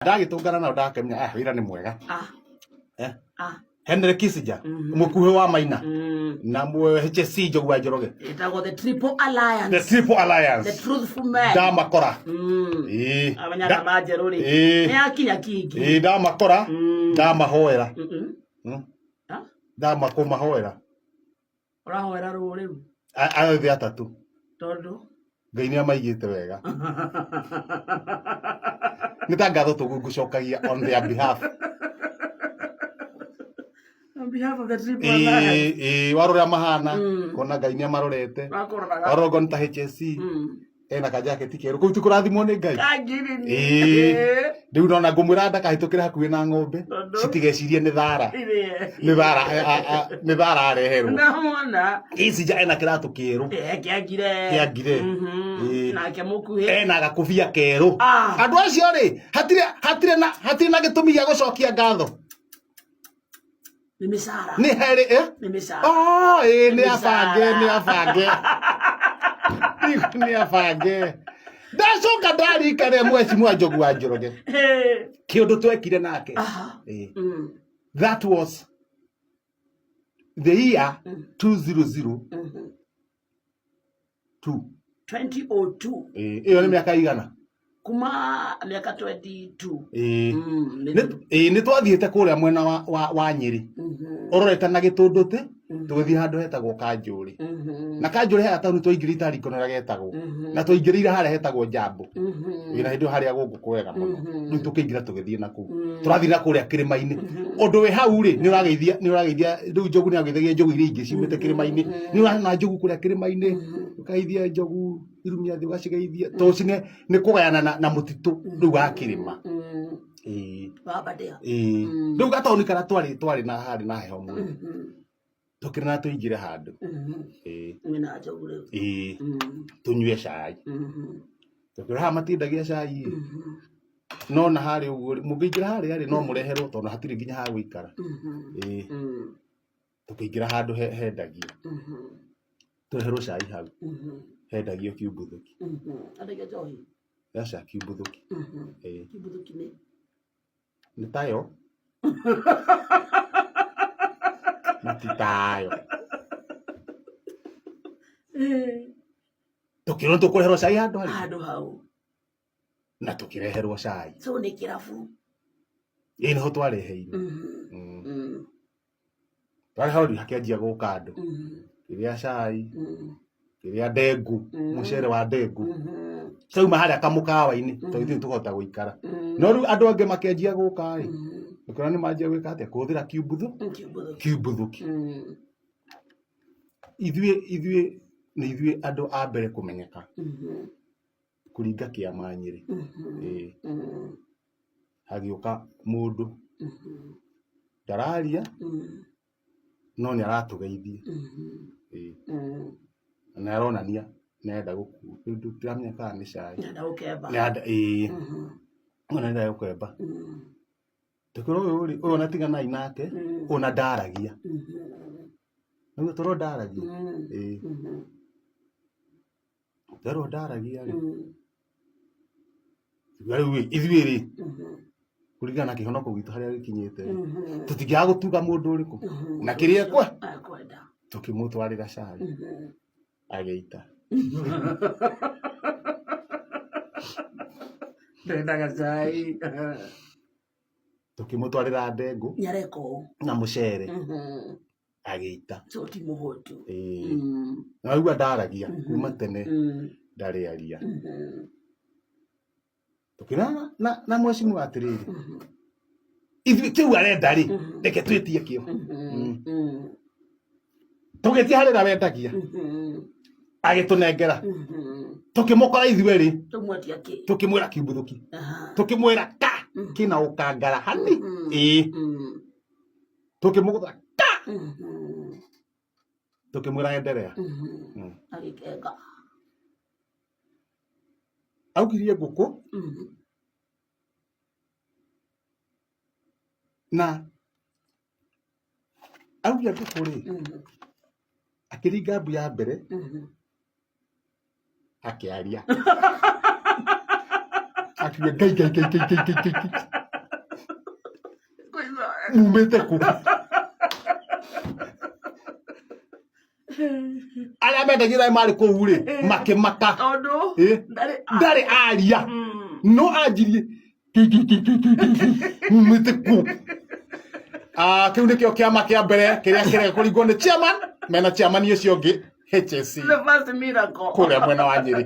Ndagĩtũngana nao ndakĩmenya ah, wĩra nĩ mwega. Ah. Eh? Ah. Henry Kissinger mũkuhĩ wa Maina na mwe HSC Njogu wa Njoroge. Ĩtagwo the Triple Alliance. The Triple Alliance. The Truthful Men. Ndamakora. Ĩĩ. Abanyagamba njerũ rĩ. Ĩĩ. Nĩ akinya kingi. Ĩĩ ndamakora. Ndamahoera. Ah? Ndamakũmahoera. Ũrahoera rũ rĩu? Othe atatũ. Tondũ? Ngai nĩ amaigĩte wega. Nĩ ta ngatho tũguo ngũcokagia on their behalf. On behalf of the Triple Ĩĩ, Alliance. ĩĩ, warora ũrĩa mahana kona Ngai nĩ amarorete. Makoraga. Warora okorwo nĩ ta HSC ena kajaketi kerũ kũu ti kũrathimwo nĩ Ngai. Kangirini. Ĩĩ. Rĩu nona ngũmwĩra ndakahĩtũkĩre hakuhĩ na ng'ombe Tondũ? citigecirie nĩ thara. Ĩrĩe. Nĩ thara nĩ thara areherwo. Ndamwona. Kissinger ena kĩratũ kĩerũ. Eh, kĩangire. Kĩangire. Ĩĩ. Nake mũkuhĩ. Ena gakũbia kerũ. Ah. Andũ acio rĩ hatirĩ hatirĩ na hatirĩ na gĩtũmi gĩa gũcokia ngatho. Nĩ mĩcara. Nĩ harĩ eh? Nĩ mĩcara. Oh, ĩĩ nĩ Nĩ abange mĩcara. nĩ abange. Nĩ abange. Ndacoka ndarika rĩa mheshimiwa Njogu wa Njoroge. Eh. Kĩũndũ twekire nake. Aha. Ĩĩ. That was the year 2002. 2002. Ĩĩ, ĩyo nĩ mĩaka igana? Kuma mĩaka 22. Ĩĩ. Nĩ Ĩĩ, nĩ twathiĩte kũrĩa mwena wa Nyĩrĩ. Ũrorete na Gĩtũndũtĩ, tũgĩthiĩ handũ hetagwo Kanjũrĩ. Na Kanjũrĩ harĩa taũni twaingĩrire itarikona ũrĩa getagwo. Na twaingĩrĩire harĩa hetagwo Njambo. Ĩĩ, na hĩndĩ ĩyo harĩa gũkũ kwega mũno. Rĩu tũkĩingĩra tũgĩthiĩ na kũu. Tũrathiĩ na kũrĩa kĩrĩma-inĩ. Ũndũ wĩ hau rĩ, nĩ ũrageithia, nĩ ũrageithia, rĩu njogu nĩ ageithagia njogu iria ingĩ ciumĩte kĩrĩma-inĩ. Nĩ ũrona njogu kũrĩa kĩrĩma-inĩ, ũkageithia njogu irumia thĩ ũgacigeithia. Tondũ cine nĩ kũgayana na mũtitũ rĩu wa kĩrĩma. Ĩĩ. Wa Aberdare. Ĩĩ. Rĩu gataũni karĩa twarĩ twarĩ na harĩ na heho mũno. Tũkĩrĩ na tũingĩre handũ. Ĩĩ. Mwĩna njogu rĩu. Ĩĩ. Tũnyue cai. Tũkĩrora haha matiendagia cai ĩ. No na harĩa ũguo rĩ, mũngĩingĩra harĩa rĩ no mũreherwo tondũ hatirĩ nginya ha gũikara. Ĩĩ. Tũkĩingĩra handũ hendagio. Tũreherwo cai hau. Hendagio kiumbuthũki. Endagia njohi? Aca kiumbuthũki. Ĩĩ. Kiumbuthũki nĩ? Nĩ tayo. Na ti tayo. Tũkĩrwo tũkũreherwo cai handũ harĩ? Handũ hau. Na tũkĩreherwo cai. So nĩ kĩrabu? Ĩĩ nĩho twareheirwo. Twarĩ hau rĩu hakĩanjia gũka andũ. Kĩrĩa cai, kĩrĩa ndengũ, mũcere wa ndengũ. Twauma harĩa kamũkawa-inĩ tondũ ithuĩ tũhota gũikara. No rĩu andũ angĩ makĩanjia gũka rĩ, ũkĩona nĩ manjia gwĩka atĩa, kũhũthĩra kiumbuthũ, kiumbuthũki. Ithuĩ ithuĩ nĩ ithuĩ andũ a mbere kũmenyeka kũringa kĩama Nyĩrĩ. Ĩĩ. Hagĩũka mũndũ ndararia no nĩ aratũgeithia. Ĩĩ. Na nĩ aronania nĩ arenda gũkua. Rĩu tũtiramenya kana nĩ cai. Nĩ arenda gũkemba. Nĩ arenda ĩĩ. No nĩ arenda gũkemba. Tũkĩrwo ũyũ rĩ, ũyũ ona tiganai nake, ũyũ ona ndaragia. Nĩguo tũrwo ndaragia. Ĩĩ. Nderwo ndaragia rĩ, rĩu rĩ, ithuĩ rĩ, kũringana na kĩhonoko gitũ harĩa gĩkinyĩte rĩ, tũtingĩaga gũtuga mũndũ ũrĩkũ na kĩrĩa ekwe Akwenda. tũkĩmũtwarĩra cai agĩita. Ndendaga cai. Tũkĩmũtwarĩra ndengũ Nĩareka ũũ. na mũcere agĩita. So ti mũhũtu. Ĩĩ. Na waigua ndaragia kuma tene ndarĩ aria. Tũkĩra na na mheshimiwa atĩrĩrĩ, ithuĩ kĩu arenda rĩ, reke twĩtie kĩo. Tũgĩthiĩ harĩ ũrĩa wendagia, agĩtũnengera. Tũkĩmũkora ithuĩ rĩ, Tũmwetia kĩ? tũkĩmwĩra kiumbuthũki. Tũkĩmwĩra ka kĩna ũkangara hani. Ĩĩ. Tũkĩmũgũtha ka. Tũkĩmwĩra endelea. Agĩkenga. Augirie ngũkũ na augia ngũkũ rĩ, akĩringa mbu ya mbere akĩaria. Akiuga ngai ngai ngai ngai ngai ngai ngai ngai. Kũigua. Mumĩte kũ? Arĩa mendagia iraĩ marĩ kũu rĩ makĩmaka. Tondũ ndarĩ Ndarĩ aria. No anjirie ngai ngai ngai ngai ngai ngai ngai. Mumĩte kũ? Ah, kĩu nĩkĩo kĩama kĩa mbere kĩrĩa kĩrega kũringwo nĩ chairman mena chairman ũcio ũngĩ HSC The first miracle. Kũrĩa mwena wa Nyĩrĩ.